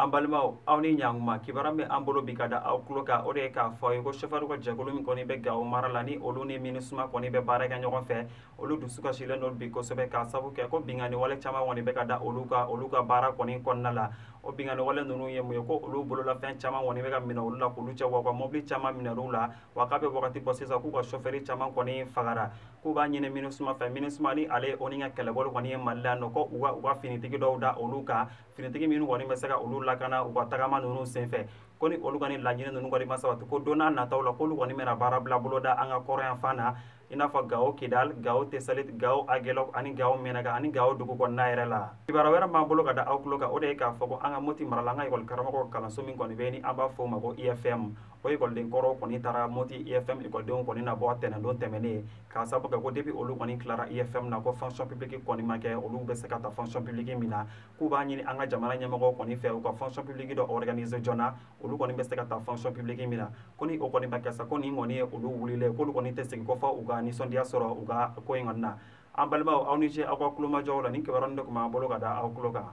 An balimaw, aw ni ɲankuma. Kibaruya min an bolo bi ka da aw tulo kan, o de ye k'a fɔ aw ye ko sofɛriw ka jɛkulu min kɔni bɛ Gawo mara la, ni olu ni MINUSMA kɔni bɛ baara kɛ ɲɔgɔn fɛ, olu dusu kasilen don bi kosɛbɛ, k'a sabu kɛ ko binkanni wale caman kɔni bɛ ka da olu kan olu ka baara kɔni kɔnɔna la. O binkanni wale ninnu ye mun ye? Ko olu bololafɛn caman kɔni bɛ ka minɛ olu la k'olu cɛ, wa ka mobili caman minɛ olu la, wa k'a bɛ wagati bɔ sisan k'u ka sofɛri caman kɔni fagara. K'u b'a ɲini MINUSMA fɛ, MINUSMA ni ale ONU ka kɛlɛbolo kɔni ye Mali la nɔ, ko u ka finitigi dɔw da olu kan, finitigi minnu kɔni bɛ se ka olu lakana u ka tagama ninnu senfɛ. Ko ni olu kɔni laɲini ninnu kɔni ma sabati, ko don n'a nataw la, k'olu kɔni bɛna baara bila boloda an ka kɔrɔn yan fan na, i n'a fɔ Gawo Kidal, Gawo Tesalit, Gawo Agelok ani Gawo Menaka ani Gawo dugu kɔnɔna yɛrɛ la. Kibaruya wɛrɛ b'an bolo ka da aw tulo kan, o de ye k'a fɔ ko an ka Moti mara la, an ka ekɔli karamɔgɔ kalanso min kɔni bɛ yen ni an b'a fɔ o ma ko IFM, o ekɔliden kɔrɔw kɔni taara Moti IFM ekɔlidenw kɔni na bɔ tɛnɛndon tɛmɛnen, k'a sababu kɛ ko depuis olu kɔni tilara IFM na, ko fonction publique kɔni ma kɛ olu bɛ se ka taa fonction publique min na. K'u b'a ɲini an ka jamana ɲɛmɔgɔw kɔni fɛ, u ka fonction publique dɔ organiser joona, olu kɔni bɛ se ka taa fonction publique min na. Ko ni o kɔni ma kɛ sa, ko nin kɔni ye olu wulilen, k'olu kɔni tɛ segin ko fɔ u ka nisɔndiya sɔrɔ u ka ko in kɔni na. An balimaw, aw ni ce aw ka kulomajɔw la. Nin kibaruya de tun b'an bolo ka da aw tulo kan.